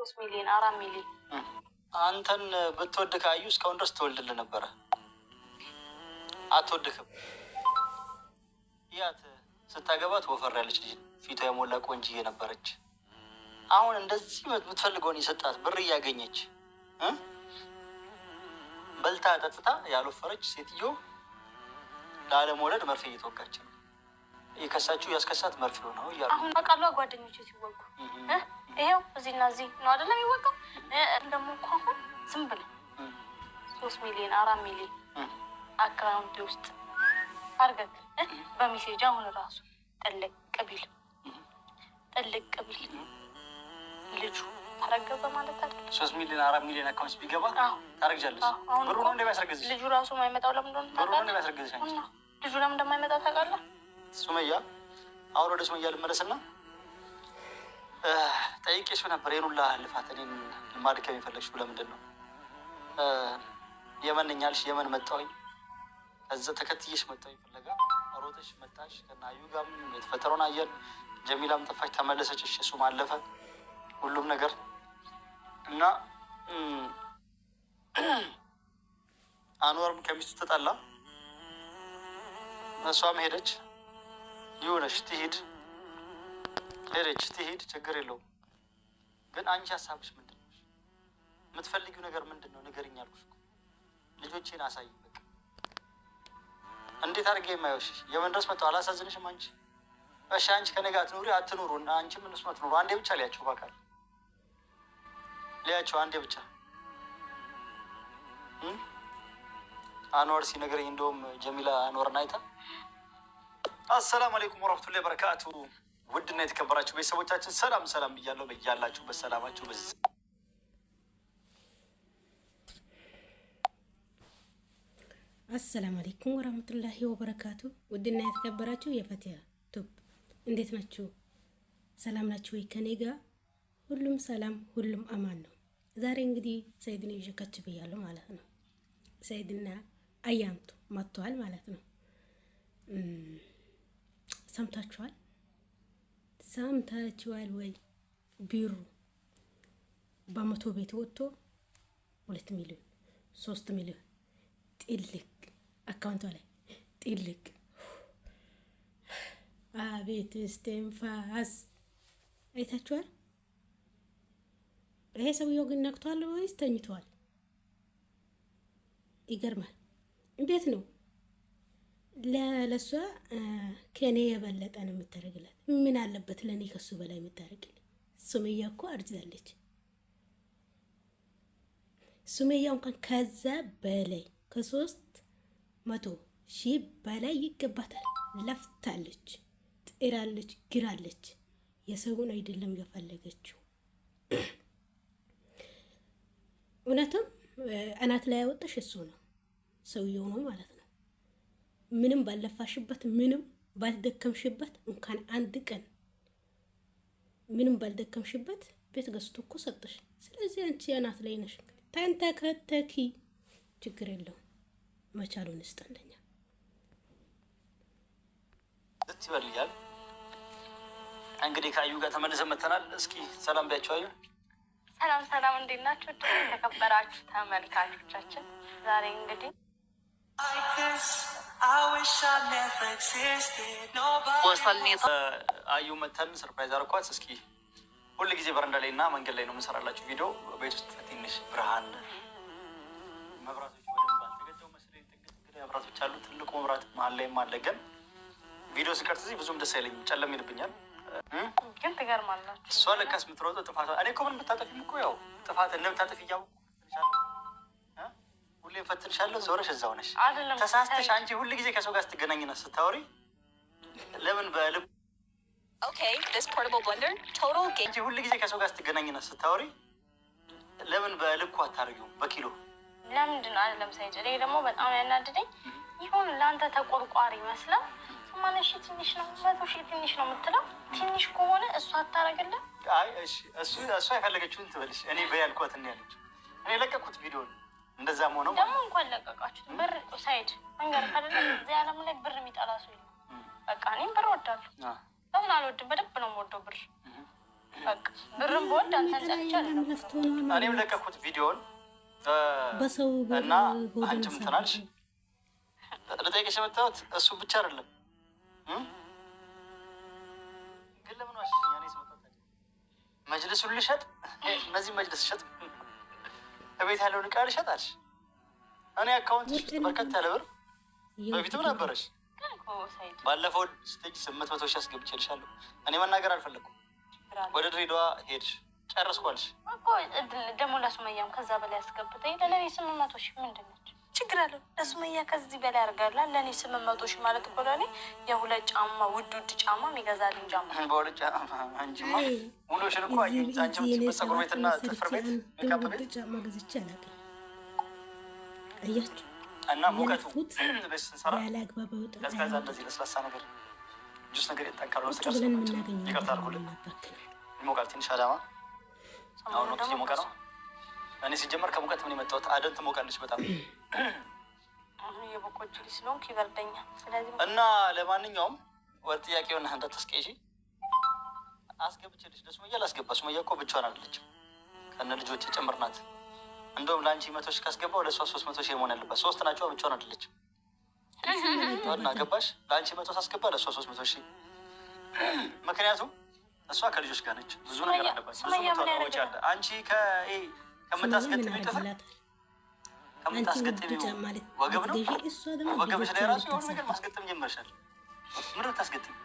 3 ሚሊዮን፣ 4 ሚሊዮን። አንተን ብትወድ ካዩ እስካሁን ድረስ ትወልድልህ ነበረ። አትወድክም። ያት ስታገባት ወፈር ያለች ልጅ ፊቷ የሞላ ቆንጅዬ ነበረች። አሁን እንደዚህ የምትፈልገውን የሰጣት ብር እያገኘች በልታ ጠጥታ ያልወፈረች ሴትዮ ላለመውለድ መርፌ እየተወጋች ነው። የከሳችው ያስከሳት መርፌው ነው እያሉ አሁን አውቃለሁ። ጓደኞቼ ሲወጉ ይሄው እዚህና እዚህ ነው አይደለም የሚወጋው። ደግሞ እኮ አሁን ዝም ብለህ 3 ሚሊዮን፣ 4 ሚሊዮን account ውስጥ አድርገህ በ message አሁን ራሱ ጥልቅ ቢል፣ ጥልቅ ቢል ልጁ ተረገዘ ማለት አይደል? 3 ሚሊዮን፣ 4 ሚሊዮን account ቢገባ ታረግጃለሽ። ብሩ ነው እንደሚያስረግዝሽ። ልጁ ራሱ የማይመጣው ለምን እንደሆነ ብሩ ነው እንደሚያስረግዝሽ። አንቺ ልጁ ለምን እንደማይመጣ ታውቃለህ? ሱመያ፣ አሁን ወደ ሱመያ ልመለስና ጠይቄሽ ነበር። ይሄን ሁላ ልፋት እኔን ማድከም የፈለግሽው ለምንድን ነው? የመን ነኝ አልሽ። የመን መጣሁኝ። ከዛ ተከትዬሽ መጣሁኝ ፍለጋ። ሮጠሽ መጣሽ። ከእነ አዩ ጋርም የተፈጠረውን አየን። ጀሚላም ጠፋች፣ ተመለሰች። እሺ እሱም አለፈ ሁሉም ነገር እና አንዋርም ከሚስቱ ተጣላ፣ እሷም ሄደች። ይሁነሽ ትሂድ፣ ሄደች ትሂድ፣ ችግር የለውም። ግን አንቺ ሀሳብሽ ምንድን ነው? የምትፈልጊው ነገር ምንድን ነው? ንገሪኝ አልኩሽ እኮ። ልጆቼን አሳይ። በቃ እንዴት አድርጌ የማየውሽ የመን ድረስ መጥተው አላሳዝንሽም? አንቺ እሺ፣ አንቺ ከእኔ ጋር አትኑሪ አትኑሩ፣ አንቺም እነሱም አትኑሩ። አንዴ ብቻ ሊያቸው፣ በአካል ሊያቸው አንዴ ብቻ። አንዋር ሲነግረኝ እንደውም ጀሚላ አንዋርን አይታ። አሰላሙ አለይኩም ወረህመቱላሂ ወበረካቱ። ውድና የተከበራችሁ ቤተሰቦቻችን ሰላም ሰላም ብያለሁ። በያላችሁበት ሰላማችሁ በዝ አሰላሙ አለይኩም ወራህመቱላሂ ወበረካቱ። ውድና የተከበራችሁ የፈቲያ ቱብ እንዴት ናችሁ? ሰላም ናችሁ ወይ? ከኔ ጋር ሁሉም ሰላም፣ ሁሉም አማን ነው። ዛሬ እንግዲህ ሰይድን ይዤ ከች ብያለሁ ማለት ነው። ሰይድና አያንቱ መጥተዋል ማለት ነው። ሰምታችኋል? ሰምታችኋል ወይ? ቢሩ በ100 ቤት ወጥቶ 2 ሚሊዮን፣ 3 ሚሊዮን ጥልቅ account ቷ ላይ ጥልቅ። አቤት እስትንፋስ አይታችኋል? ይሄ ሰውየው ግን ነቅቷል ወይስ ተኝቷል? ይገርማል። እንዴት ነው ለእሷ ከኔ የበለጠ ነው የምታደርግላት? ምን አለበት ለእኔ ከሱ በላይ የምታደርግልኝ? ሱመያ እኮ አርጅታለች። ሱመያ እንኳን ከዛ በላይ ከ300,000 በላይ ይገባታል። ለፍታለች፣ ጥራለች፣ ግራለች። የሰውን አይደለም የፈለገችው። እውነትም አናት ላይ ያወጣሽ እሱ ነው፣ ሰውየው ነው ማለት ነው። ምንም ባለፋሽበት፣ ምንም ባልደከምሽበት፣ እንኳን አንድ ቀን ምንም ባልደከምሽበት ቤት ገዝቶ እኮ ሰጠሽ። ስለዚህ አንቺ አናት ላይ ነሽ። ተንተከተኪ፣ ችግር የለውም። መቻሉን ይስጠን። ይበልያል። እንግዲህ ከአዩ ጋር ተመልሰን መተናል። እስኪ ሰላም ቢያቸው አዩ። ሰላም ሰላም፣ እንዴት ናችሁ? የተከበራችሁ ተመልካቾቻችን ዛሬ እንግዲህ አዩ መተን surprise አደረኳት። እስኪ ሁል ጊዜ በረንዳ ላይ እና መንገድ ላይ ነው የምንሰራላችሁ ቪዲዮ። ቤት ውስጥ ትንሽ ብርሃን መብራቶች በደንብ አልተገጠሙ መሰለኝ። ጥግ ጥግ ላይ መብራቶች አሉ። ትልቁ መብራት መሀል ላይም አለ። ግን ቪዲዮ ስቀርጽ እዚህ ብዙም ደስ አይለኝም፣ ጨለም ይልብኛል። ግን ትገርማላችሁ። እሷ ለካስ የምትሮጠው ጥፋቷ። እኔ እኮ ምን ብታጠፊም እኮ ያው ጥፋት እንደምታጠፊ እያወኩ እፈትንሻለሁ፣ ሁሌም እፈትንሻለሁ። ዞረሽ እዛው ነሽ። አይደለም። ተሳስተሽ አንቺ ሁል ጊዜ ከሰው ጋር ስትገናኝና ስታወሪ ለምን በልብ Okay, this portable blender, total game. አንቺ ሁል ጊዜ ከሰው ጋር ስትገናኝና ስታወሪ ለምን በልኩ አታደርጊውም? በኪሎ። ለምንድን ነው አይደለም ሳይጭ። እኔ ደግሞ በጣም ያናድደኝ ይሁን ለአንተ ተቆርቋሪ መስለው 80,000 ትንሽ ነው፣ 100,000 ትንሽ ነው የምትለው። ትንሽ ከሆነ እሱ አታረግልም። አይ እሺ፣ እሱ እሷ የፈለገችውን ትበልሽ። እኔ በያልኳት ነው ያለችው። እኔ የለቀኩት ቪዲዮ ነው። እንደዛም ሆነው ደግሞ እንኳን ለቀቃችሁት ብር ሳይድ መንገር ካደለ እዚህ ዓለም ላይ ብር የሚጠላ ሰው የለም። በቃ እኔም ብር እወዳለሁ። ለምን አልወድም? በደንብ ነው የምወደው ብር። በቃ ብርም በወድ አንተን የሚጠላ ጠልቼ የለም አይደለም። ለፍቶ ነው እኔም ማለት ለቀኩት ቪዲዮን በሰው ብር እና ሆድን አንቺም እንትን አልሽ። አሳብዶ ልጠይቅሽ የመጣሁት እሱ ብቻ አይደለም እ? ግን ለምን ዋሸሽኝ? እኔ ስመጣ ታዲያ መጅልሱን ልሸጥ፣ እነዚህ መጅልስ ሸጥ፣ እቤት ያለውን ዕቃ ልሸጥ አልሽ። እኔ account ውስጥ በርከት ያለ ብር በፊትም ነበረሽ። ግን እኮ ሰይድ ባለፈው stage 800,000 አስገብቼልሻለሁ። እኔ መናገር አልፈለግኩም። ችግር አለ ወደ ድሬዳዋ ሄድሽ ጨረስኩ አልሽ። እኮ ደግሞ ለሱመያም ከዛ በላይ አስገብተኝ ለእኔ 800,000 ምንድን ነች? ችግር አለው። ለሱመያ ከዚህ በላይ አድርጋላ። ለእኔ 800,000 ማለት እኮ ለእኔ የሁለት ጫማ ውድ ውድ ጫማ የሚገዛልኝ ጫማ በሁለት ጫማ አንቺማ ውሎሽን እኮ አየሁኝ። አንቺ እዚህ እኔ የምትይበት ፀጉር ሰባት ቤትና ዓመት ጥፍር ሰርቼ ቤት አንድም ሜካፕ ውድ ቤት ጫማ ገዝቼ አላውቅም። አያችሁ እና ሙቀቱ የለፉት ቤት ስንሰራ ያለ አግባብ አወጣ ቀዝቃዛ አያወጡም። እንደዚህ ለስላሳ ነገር ጁስ ነገር የጠንካራ ቁጭ በስተቀር ብለን ስለማንችል የምናገኘው ይቅርታ ነገር ነው አድርጉልን። የምናባክነው። ይሞቃል ትንሽ አዳማ አሁን ሰሞኑን ወቅት ደግሞ እየሞቀ ነው። እኔ ሲጀመር ከሙቀት ምን የመጣሁት አደን ትሞቃለች በጣም አሁን የበቆጂ ልጅ ስለሆንኩ ይበርደኛል። ስለዚህ እና ለማንኛውም ወደ ጥያቄውን እንዳታስቀይሺ አስገብቼልሽ ለሱመያ ላስገባ። ሱመያ እኮ ብቻዋን አይደለችም ከነ ልጆች ጭምር ናት። እንደውም ለአንቺ 100,000 ካስገባው ለእሷ 300,000 መሆን ያለባት ሶስት ናቸው። ብቻዋን አይደለችም። እና ገባሽ? ለአንቺ 100 ሳስገባ ለእሷ 300,000። ምክንያቱም እሷ ከልጆች ጋር ነች። ብዙ ነገር ሱመያ- አለባት። ብዙ ሱመያ ምን ወጪ አለ። ያደርግላታል? አንቺ ሱመያ ምን ከምታስገጥሚው ጥፍር ያደርግላታል? አንቺ ውድ ከምታስገጥሚው ጫማ ወገብ ነው ልትገዢ፣ እሷ ደግሞ ወገብሽ ላይ ልጆቿን ራሱ የሆነ ነገር ልታሳድግ። ማስገጠም ጀመርሻል። ምንድን ነው የምታስገጥሚው?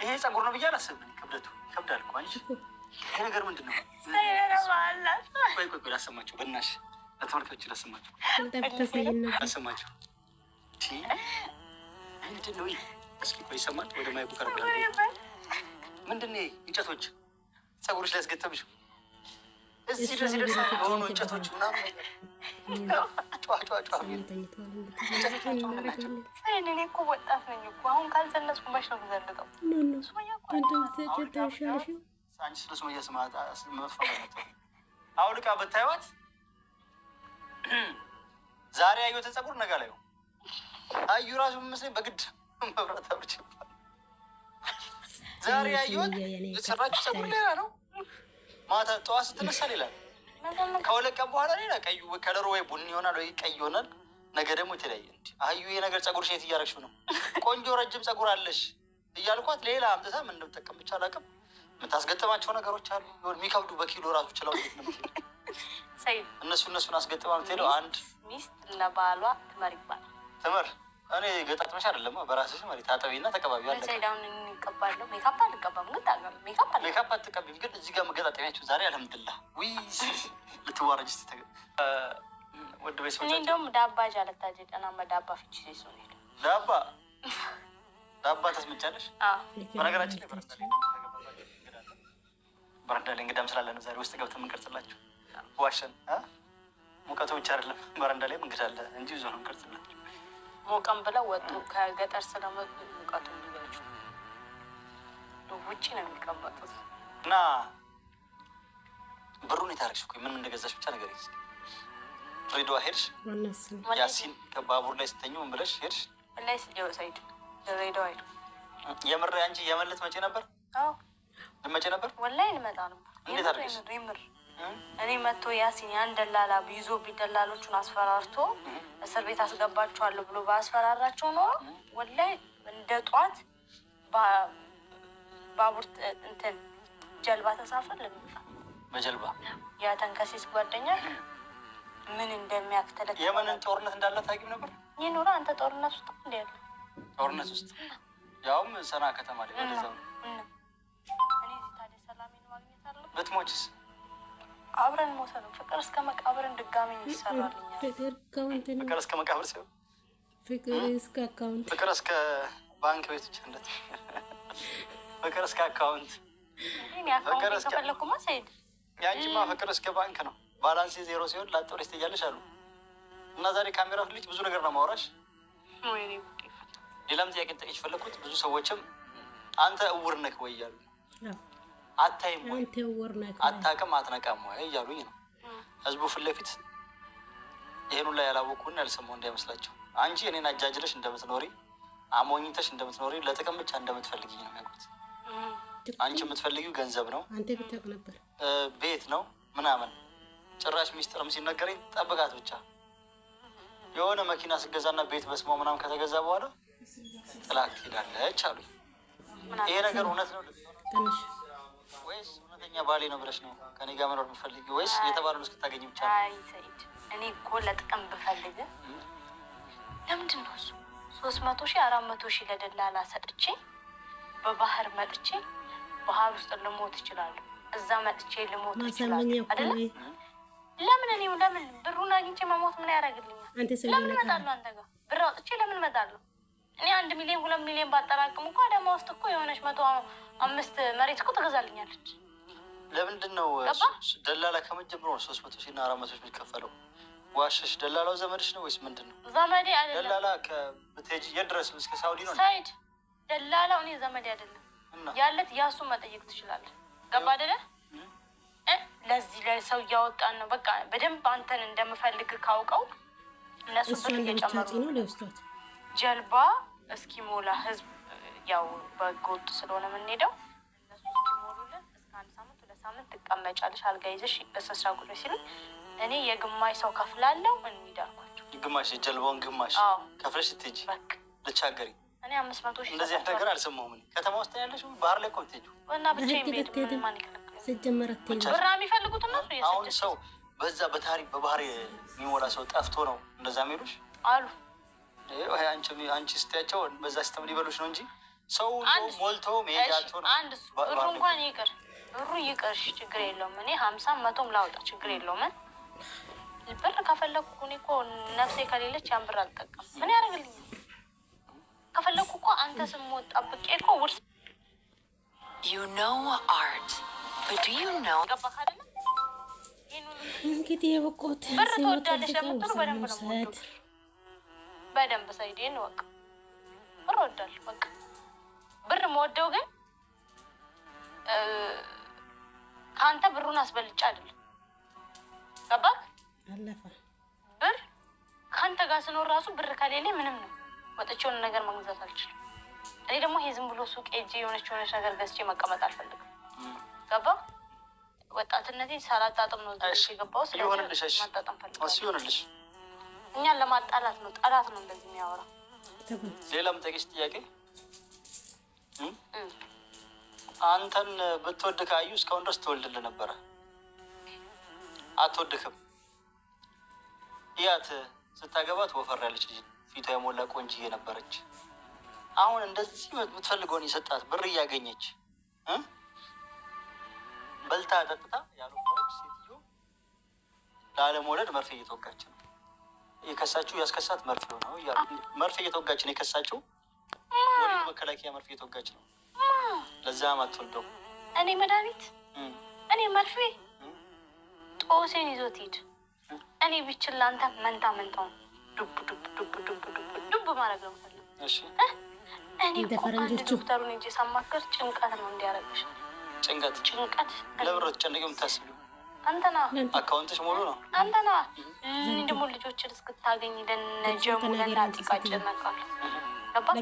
ይሄ ፀጉር ነው ብዬ አላሰብም። እኔ ክብደቱ ይከብዳል እኮ አንቺ። ይሄ ነገር ምንድን ነው? ቆይ ቆይ ቆይ ላሰማቸው፣ በእናትሽ ለተመልካቾች ላሰማቸው፣ ቁምጣ ብታሳየን ነበር። ላሰማቸው። ቺ ምንድን ነው ይሄ? እስኪ ቆይ ይሰማል። ወደ mic ኡ ቀርብ። ምንድን ነው ይሄ? እንጨቶች ፀጉርሽ ላይ ያስገጠምሽው እዚህ እሷ ድረስ ይደርሳል። ወደ የሆኑ ቤት እንጨቶች ምናምን ነገር ጯ ጯ ጯ የሚሉ ተኝተዋል። እንጨቶች ናቸው ምንድን ናቸው? ሰይድ እኔ እኮ ወጣት ነኝ እኮ አሁን ካልዘነጥኩ መች ነው የምዘንጠው? No no ሱመያ እኮ እንደውም ተሻለሽ። አንቺ ስለ ሱመያ ስም መጥፎ ነገር አውልቃ ብታይዋት ዛሬ ያየሁትን ፀጉር ነገ ላይ አዩ ራሱ መስለኝ በግድ መብራት አብርቼ ዛሬ ያየሁት የተሰራችው ፀጉር ሌላ ነው። ማታ ጠዋት ስትነሳ ሌላ ነው። መዘነጥ ከሁለት ቀን በኋላ ሌላ ቀዩ color ኡ ወይ ቡኒ ይሆናል ወይ ቀይ ይሆናል። ነገ ደግሞ የተለያየ። እንዲ አዩ ይሄ ነገር ፀጉርሽ የት እያደረግሽው ነው? ቆንጆ ረጅም ፀጉር አለሽ እያልኳት ሌላ አምጥታ ምን እንደምጠቀም ብቻ አላውቅም። የምታስገጥማቸው ነገሮች አሉ የሆነ የሚከብዱ በኪሎ ራሱ ችለው እንዴት ነው የምትሄደው? ሰይድ እነሱን አስገጥማ የምትሄደው አንድ ሚስት ለባሏ ትመር ይባላል። ትምር እኔ ገጣጥመሽ አይደለም በራስሽ ማለት ታጠቢና ተቀባቢ አለቀ። ሰይድ አሁን እንቀባለሁ። ሜካፕ አልቀባም ግን ታውቃለህ፣ ሜካፕ አልቀባም። ሜካፕ አትቀቢም፣ ግን እዚህ ጋር መገጣጠሚያቸው ዛሬ አልሐምዱሊላህ ውይ ልትዋረጅ እስኪ ውድ እኔ ቤተሰቦቻችን እንደውም ዳባ ጃለታ ጀጠናማ ዳባ ፍቺ ሲሱ ነው ሄደ ዳባ ዳባ ተስመጫለሽ። በነገራችን ላይ በረንዳ ላይ እንግዳ አለ። በረንዳ ላይ እንግዳም ስላለ ነው ዛሬ ውስጥ ገብተን የምንቀርጽላችሁ። ዋሸን እ? ሙቀቱ ብቻ አይደለም በረንዳ ላይም እንግዳ አለ እንጂ ብዙ ነው የምንቀርጽላችሁ። ሞቀም ብለው ወጡ። ከገጠር ስለመጡ ሙቀቱ ብያቸው ውጭ ነው የሚቀመጡት። እና ብሩን የታረግሽ እኮ ምን እንደገዛሽ ብቻ ነገር ይዝ ድሬዳዋ ሄድሽ፣ ዋና እሱ ነው። ያሲን ከባቡር ላይ ስተኙ ምን ብለሽ ሄድሽ? ወላሂ ስጀው ሰይድ ድሬዳዋ ሄዱ። የምር አንቺ የመን ልትመጪ ነበር? አዎ ልትመጪ ነበር? ወላሂ ልመጣ ነበር። እንዴት የምር አድርገሽ? የምር የምር እኔ መጥቶ ያሲን ያን ደላላ ይዞ ደላሎቹን አስፈራርቶ እስር ቤት አስገባቸዋለሁ ብሎ ባስፈራራቸው ኖሮ ወላሂ እንደ ጧት ባቡር እንትን ጀልባ ተሳፍር ልንመጣ በጀልባ ያ ተንከሲስ ጓደኛ ምን እንደሚያክተለ የመንን ጦርነት እንዳለ ታውቂም ነበር? ይኑራ አንተ ጦርነት ውስጥ እንደ ያለ ጦርነት ውስጥ ያውም ሰና ከተማ ላይ ወደዛው ነው። እኔ እዚህ ታዲያ ሰላሜን ማግኘት አለ ብትሞችስ? አብረን ሞተ ነው ፍቅር እስከ መቃብርን ድጋሚ ይሰራልኛል። ፍቅር account ነው። ፍቅር እስከ መቃብር ሲሆን ፍቅር እስከ account ፍቅር እስከ ባንክ ቤት ብቻ እንዳት ፍቅር እስከ account እኔ account ፍቅር እስከ- ከፈለኩማ ሰይድ ያንቺማ ፍቅር እስከ ባንክ ነው። balance ዜሮ ሲሆን ላጥ ብለሽ ትሄጃለሽ አሉ እና ዛሬ ካሜራ ፊት ብዙ ነገር ነው ማውራሽ። ወይኔ ጉዴ። ሌላም ጥያቄ ልጠይቅሽ ፈለግኩት። ብዙ ሰዎችም አንተ እውር ነህ ወይ እያሉ አዎ፣ አታይም ወይ አንተ እውር ነህ። አታውቅም አትነቃም ወይ እያሉኝ ነው። ህዝቡ ፊት ለፊት ይሄን ሁላ ያላወቅኩና ያልሰማሁ እንዳይመስላቸው። አንቺ እኔን አጃጅለሽ እንደምትኖሪ አሞኝተሽ እንደምትኖሪ ለጥቅም ብቻ እንደምትፈልጊኝ ነው የሚያውቁት። አንቺ የምትፈልጊው ገንዘብ ነው፣ አንተ ብታውቅ ነበር፣ ቤት ነው ምናምን። ጭራሽ ሚስጥርም ሲነገረኝ ጠብቃት ብቻ የሆነ መኪና ስገዛና ቤት በስሟ ምናምን ከተገዛ በኋላ ጥላት ትሄዳለች አሉኝ። ይሄ ነገር እውነት ነው ወይስ እውነተኛ ባሌ ነው ብለሽ ነው ከኔ ጋር መኖር የምትፈልጊው ወይስ የተባለውን እስክታገኝ ብቻ ነው? አይ ሰኢድ፣ እኔ እኮ ለጥቅም ብፈልግ ለምንድን ነው እሱ 300 ሺህ 400 ሺህ ለደላላ ሰጥቼ በባህር መጥቼ ባህር ውስጥ ልሞት እችላለሁ። እዛ መጥቼ ልሞት እችላለሁ አይደለ? ለምን እኔ ለምን ብሩን አግኝቼ መሞት ምን ያደርግልኛል? ለምን እመጣለሁ አንተ ጋር ብር አውጥቼ ለምን እመጣለሁ? እኔ 1 ሚሊዮን 2 ሚሊዮን ባጠራቅም እኮ አዳማ ውስጥ እኮ የሆነች 105 መሬት እኮ ትገዛልኛለች። ለምንድን ነው ደላላ ከመጀመሩ ነው 300 ሺህ እና 400 ሺህ የሚከፈለው? ዋሸሽ። ደላላው ዘመድሽ ነው ወይስ ምንድን ነው? ዘመዴ አይደለም። ደላላ ከብትሄጂ የት ድረስ እስከ ሳውዲ ነው? ሰኢድ፣ ደላላው እኔ ዘመዴ አይደለም ያለት ያሱ መጠየቅ ትችላለህ። ገባ አይደለ? ለዚህ ለሰው እያወጣን ነው። በቃ በደንብ አንተን እንደምፈልግ ካውቀው እነሱ ብር እየጨመሩ ነው። ጀልባ እስኪሞላ ህዝብ ያው በህገወጥ ስለሆነ የምንሄደው እነሱ እስኪሞሉልን እስከ 1 ሳምንት 2 ሳምንት ትቀመጫለሽ አልጋ ይዘሽ በስራ ጉዳይ ሲሉ እኔ የግማሽ ሰው ከፍላለሁ እንሂድ አልኳቸው። ግማሽ ጀልባውን ግማሽ ከፍለሽ ስትሄጂ ልቻገሪ እኔ 500 ሺህ እንደዚህ ነገር አልሰማሁም። እኔ ከተማ ውስጥ ያለሽ ባህር ላይ እኮ የምትሄጂው እና ብቻዬን ብሄድ ምን ማን ይከለክለኛል? ሲጀመር ብር የሚፈልጉት እነሱ አሁን ሰው በዛ በታሪክ በባህር የሚሞላ ሰው ጠፍቶ ነው እንደዛ የሚሉሽ አሉ። አንቺ ስትያቸው በዛ system ሊበሉሽ ነው እንጂ ሰው ሞልቶ መሄድ አጥቶ ነው። አንድ እሱ ብሩ እንኳን ይቅር፣ ብሩ ይቅር፣ ችግር የለውም። እኔ 50 100 ላውጣ ችግር የለውም። ብር ከፈለኩ እኔ እኮ ነፍሴ ከሌለች ያን ብር አልጠቀም። ምን ያደርግልኛል? ከፈለኩ እኮ አንተ ስሞት ጠብቄ እኮ ውርስ You know art, but do you know ገባህ አይደለ? እንግዲህ የበቆት ብር ትወዳለሽ ለምትሉ በደንብ ነው የምወደው። በደንብ ሰኢድ ይሄን እወቅ። ብር እወዳለሁ። በቃ ብር የምወደው ግን ከአንተ ብሩን አስበልጬ አይደለም። ገባህ? አለፈ ብር ከአንተ ጋር ስኖር ራሱ ብር ከሌለ ምንም ነው፣ ወጥቼ የሆነ ነገር መግዛት አልችልም። እኔ ደግሞ ይሄ ዝም ብሎ ሱቅ ሄጄ የሆነች ነገር ገዝቼ መቀመጥ አልፈልግም። ገባህ? ወጣትነቴ ሳላጣጥም ነው እዚህ የገባው። ስለዚህ ማጣጣም ፈልጋለሁ። ይሁንልሽ። እኛን ለማጣላት ነው፣ ጠላት ነው እንደዚህ የሚያወራው። ሌላ የምጠይቅሽ ጥያቄ አንተን ብትወድክ አዩ እስካሁን ድረስ ትወልድልህ ነበረ። አትወድክም። እያት ስታገባት ወፈር ያለች ልጅ ፊቷ የሞላ ቆንጅዬ ነበረች። አሁን እንደዚህ የምትፈልገውን የሰጣት ብር እያገኘች በልታ ጠጥታ ያልወፈረች ሴትዮ ላለመውለድ መርፌ እየተወጋች ነው። የከሳችው ያስከሳት መርፌው ነው እያሉ መርፌ እየተወጋች ነው የከሳችው። ወሊድ መከላከያ መርፌ እየተወጋች ነው። ለዛም አትወልደው። እኔ መድኃኒት እኔ መርፌ ጦሴን ይዞት ሂድ። እኔ ብችል ለአንተ መንታ መንታውን ዱብ ዱብ ዱብ ዱብ ዱብ ዱብ ማድረግ ነው የምፈልገው። እኔ እኮ አንድ ዶክተሩን እንጂ ሳማክር ጭንቀት ነው እንዲያደርግሽ። ጭንቀት ጭንቀት ለብር ተጨነቂ የምታስቢው አንተና account ሽ ሙሉ ነው። አንተና እኔ ደግሞ ልጆችን እስክታገኝ ለነጀሙ ለናጢቃ ጨነቃለሁ። ገባህ?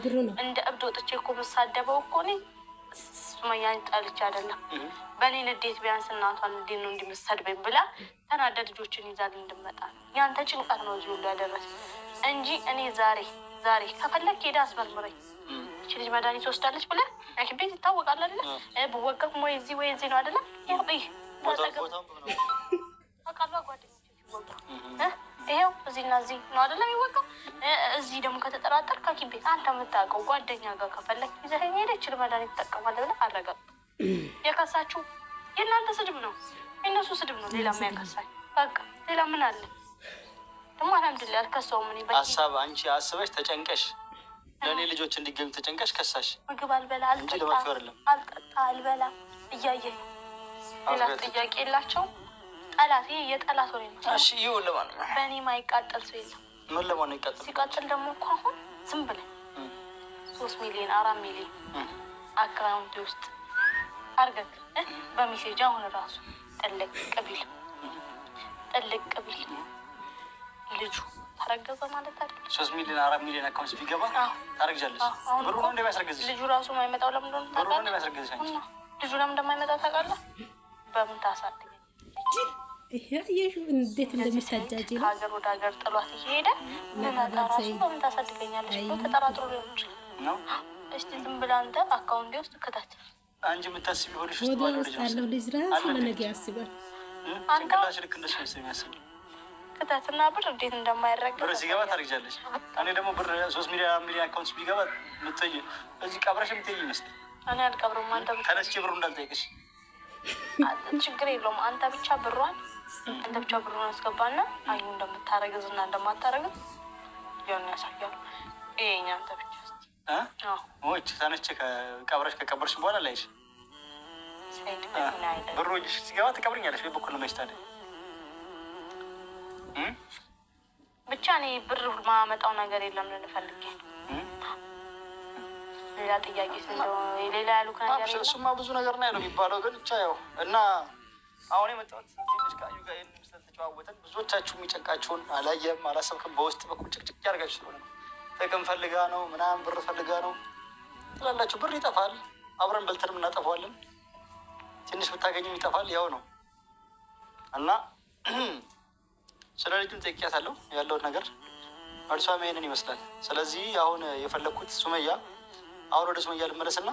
እንደ እብድ ወጥቼ እኮ የምሳደበው እኮ እኔ ሱመያን ጠልቼ አይደለም። በእኔ ንዴት ቢያንስ እናቷን እንዴት ነው እንዲመሰድበኝ ብላ ተናዳ ልጆችን ይዛል እንድመጣ ያንተ ጭንቀት ነው እዚህ ሁሉ ያደረሰ እንጂ እኔ ዛሬ ዛሬ ከፈለክ ሄዳ አስመርምረኝ። እቺ ልጅ መድኃኒት ወስዳለች ብለህ ሐኪም ቤት ይታወቃል አይደለ? ብወቀቅ ወይ እዚህ ወይ እዚህ ነው አይደለ? ይኸው ይህ አውቃለሁ ጓደኞቼ ሲወጉ ይኸው እዚህና እዚህ ነው አይደለ የሚወጋው። እዚህ ደግሞ ከተጠራጠር ሐኪም ቤት አንተ የምታውቀው ጓደኛ ጋር ከፈለክ ይዘኸኝ ሄደህ ይችል መድኃኒት ትጠቀማለህ ብለህ አረጋግጥ። የከሳችሁ የእናንተ ስድብ ነው፣ የእነሱ ስድብ ነው። ሌላ የሚያከሳኝ በቃ ሌላ ምን አለ ደግሞ? አልሐምዱሊላህ አልከሳውም። እኔ ሀሳብ አንቺ አስበሽ ተጨንቀሽ ለእኔ ልጆች እንዲገኙ ተጨንቀሽ ከሳሽ። ምግብ አልበላ አልጠጣ አልበላ እያየህ ሌላ ጥያቄ የላቸውም። ጠላት ይሄ የጠላት ወሬ ነው። እሺ ይሁን። ለማን ነው በእኔ ማይቃጠል ሰው የለም። ምን ለማን ነው ይቃጠል? ሲቃጠል ደግሞ እኮ አሁን ዝም ብለህ 3 ሚሊዮን 4 ሚሊዮን account ውስጥ አርገክ በ message አሁን ራሱ ጥልቅ ቢል ጥልቅ ቢል ልጁ ታረገዘ ማለት አይደል? 3 ሚሊዮን 4 ሚሊዮን account ቢገባ ታረግዣለሽ። ብሩ ነው እንደሚያስረግዝሽ ልጁ ራሱ የማይመጣው ለምን እንደሆነ ብሩ ነው እንደሚያስረግዝሽ አንቺ ልጁ ለምን እንደማይመጣ ታውቃለህ? በምን ታሳድገኝ? ይሄ አየሽው እንዴት እንደሚታጃጅ ነው። ከሀገር ወደ ሀገር ጥሏት እየሄደ ብመጣ ራሱ በምን ታሳድገኛለች ብሎ ተጠራጥሮ ሊሆን ይችላል። ነው እስቲ ዝም ብለህ አንተ አካውንቴ ውስጥ ክተት። አንቺ የምታስቢው ሆድሽ ውስጥ ወደ ባለው ውስጥ ልጅ ያለው መሰለኝ። ልጅ ራሱ አለ ለነገ ልጅ ያስባል። ጭንቅላትሽ ልክ እንደሱ መሰለኝ የሚያስበው። ክተትና ብር እንዴት እንደማይረገጥ ብር ሲገባ ታርግጃለሽ። እኔ ደግሞ ብር 3 ሚሊዮን 4 ሚሊዮን account ቢገባ የምትይ እዚህ ቀብረሽ የምትይ ይመስል እኔ አልቀብርም። አንተ ብቻ ተነስቼ ብሩ እንዳልጠይቅሽ ችግር የለውም። አንተ ብቻ ብሯን አንተ ብቻ ብሩን አስገባና አዩ እንደምታረግዝ እና እንደማታረግዝ ሊሆን ያሳያሉ። ይሄኛ አንተ ብቻ እስኪ እ አዎ ወይ ተነስቼ ቀብረሽ ከቀበርሽ በኋላ ላይሽ ሰይድ በዚህ ነው አይደለም። ብሩ እጅሽ ሲገባ ትቀብርኛለሽ ወይ በኩል ነው መች ታዲያ እ ብቻ እኔ ብር ማመጣው ነገር የለም ልል ፈልጌ ነው። እ ሌላ ጥያቄ እንደው ሌላ ያሉት ነገር የለም። እሱማ ብዙ ነገር ነው ያለው የሚባለው፣ ግን ብቻ ያው እና አሁን የመጣሁት ትንሽ ከአዩ ጋር ይህን ስለተጨዋወተን ብዙዎቻችሁ የሚጨንቃችሁን አላየም አላሰብክም በውስጥ በኩል ጭቅጭቅ ያደርጋችሁ ስለሆነ ነው። ጥቅም ፈልጋ ነው ምናምን ብር ፈልጋ ነው ትላላችሁ። ብር ይጠፋል፣ አብረን በልተንም እናጠፋዋለን። ትንሽ ብታገኝም ይጠፋል፣ ያው ነው እና ስለ ልጁም ጠይቄያታለሁ ያለውን ነገር እርሷም ይሄንን ይመስላል። ስለዚህ አሁን የፈለግኩት ሱመያ አሁን ወደ ሱመያ ልመለስና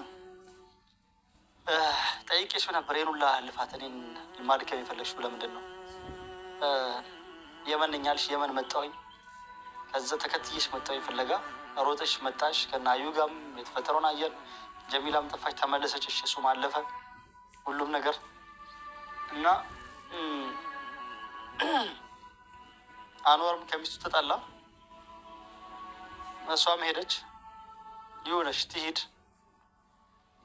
ጠይቄሽ ነበር። ይሄን ሁላ ልፋት እኔን ማድከም የፈለግሽው ለምንድን ነው? የመን ነኝ አልሽ፣ የመን መጣሁኝ። ከዛ ተከትዬሽ መጣሁኝ ፍለጋ ሮጠሽ መጣሽ። ከነ አዩ ጋርም የተፈጠረውን አየን። ጀሚላም ጠፋች፣ ተመለሰች። እሺ እሱም አለፈ ሁሉም ነገር እና አንዋርም ከሚስቱ ተጣላ፣ እሷም ሄደች። ይሁነሽ ትሂድ፣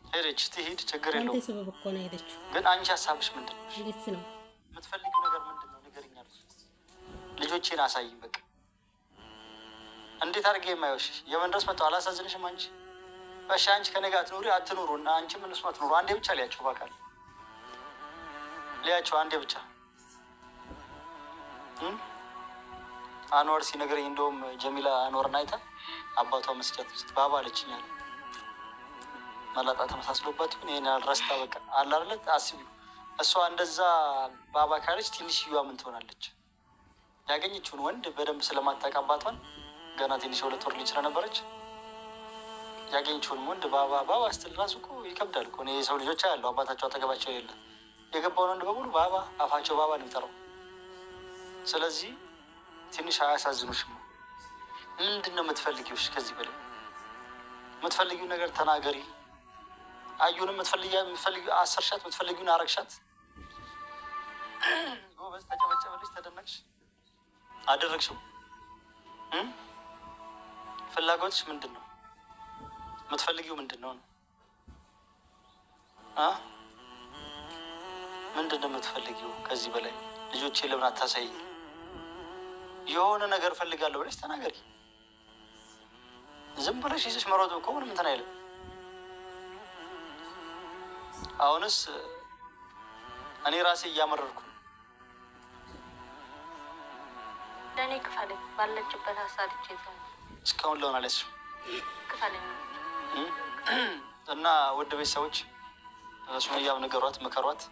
ሄደች ትሂድ፣ ችግር አንተ የለውም። ሰበብ እኮ ነው የሄደችው። ግን አንቺ ሀሳብሽ ምንድን ነው? እንዴት ነው የምትፈልጊው ነገር ምንድን ነው? ንገሪኝ አልኩት። ልጆቼን አሳይኝ በቃ። እንዴት አድርጌ የማይወሽ የመን ድረስ መጥተው አላሳዝንሽም? አንቺ እሺ፣ አንቺ ከእኔ ጋር አትኑሪ አትኑሩ፣ እና አንቺም እነሱም አትኑሩ። አንዴ ብቻ ሊያቸው በአካል ሊያቸው አንዴ ብቻ እም? አንዋር ሲነግረኝ እንደውም ጀሚላ አንዋርን አይታ አባቷ መስጃት ውስጥ ባባ አለችኝ አለ። መላጣ ተመሳስሎባት ይሁን ይሄን ያህል ረስታ በቃ አለ አይደለ? አስቢው። እሷ እንደዛ ባባ ካለች ትንሽዬዋ ምን ትሆናለች? ያገኘችውን ወንድ በደንብ ስለማታውቅ አባቷን ገና ትንሽ የ2 ወር ልጅ ስለነበረች ያገኘችውን ወንድ ባባ ባባ ስትል ራሱ እኮ ይከብዳል እኮ። እኔ የሰው ልጆች ያለው አባታቸው አጠገባቸው የለ የገባውን ወንድ በሙሉ ባባ አፋቸው ባባ ነው የሚጠራው። ስለዚህ ትንሽ አያሳዝኑሽም? ምንድን ነው የምትፈልጊው? እሺ ከዚህ በላይ የምትፈልጊው ነገር ተናገሪ። አዩንም የምትፈልጊው አሰርሻት፣ የምትፈልጊውን አረግሻት። ጎበዝ፣ ተጨበጨበልሽ፣ ተደነቅሽ፣ አደረግሽው። እም? ፍላጎትሽ ምንድን ነው? የምትፈልጊው ምንድን ነው? አ ምንድን ነው የምትፈልጊው? ከዚህ በላይ ልጆቼ ለምን አታሳይኝ? የሆነ ነገር ፈልጋለሁ ብለሽ ተናገሪ። ዝም ብለሽ ይዘሽ መሮጥ እኮ ምንም እንትን አይልም። አሁንስ እኔ ራሴ እያመረርኩ ነው። ለእኔ ክፈለኝ፣ ባለችበት አሳድጄ እዛው እስካሁን ለሆን አልያዝሽም። ክፈለኝ። እና ውድ ቤተሰቦች ሱመያም ንገሯት፣ ምከሯት።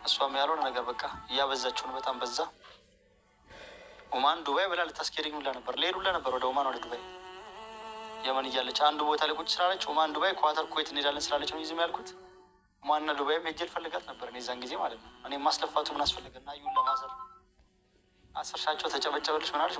እሷም ያልሆነ ነገር በቃ እያበዛችው ነው፣ በጣም በዛ። ኦማን ዱባይ ብላ ልታስኬደኝ ሁላ ነበር፣ ልሄድ ሁላ ነበር ወደ ኦማን ወደ ዱባይ። የመን እያለች አንዱ ቦታ ላይ ቁጭ ስላለች ኦማን፣ ዱባይ፣ ኳተር፣ ኩዌት እንሄዳለን ስላለች ነው ዝም ያልኩት። ኦማንና ዱባይም ሄጄ ልፈልጋት ነበር እኔ የዛን ጊዜ ማለት ነው። እኔ ማስለፋቱ ምን አስፈለገ? እና እዩን ለማሰር አሰርሻቸው፣ ተጨበጨበልሽ፣ ምናለች።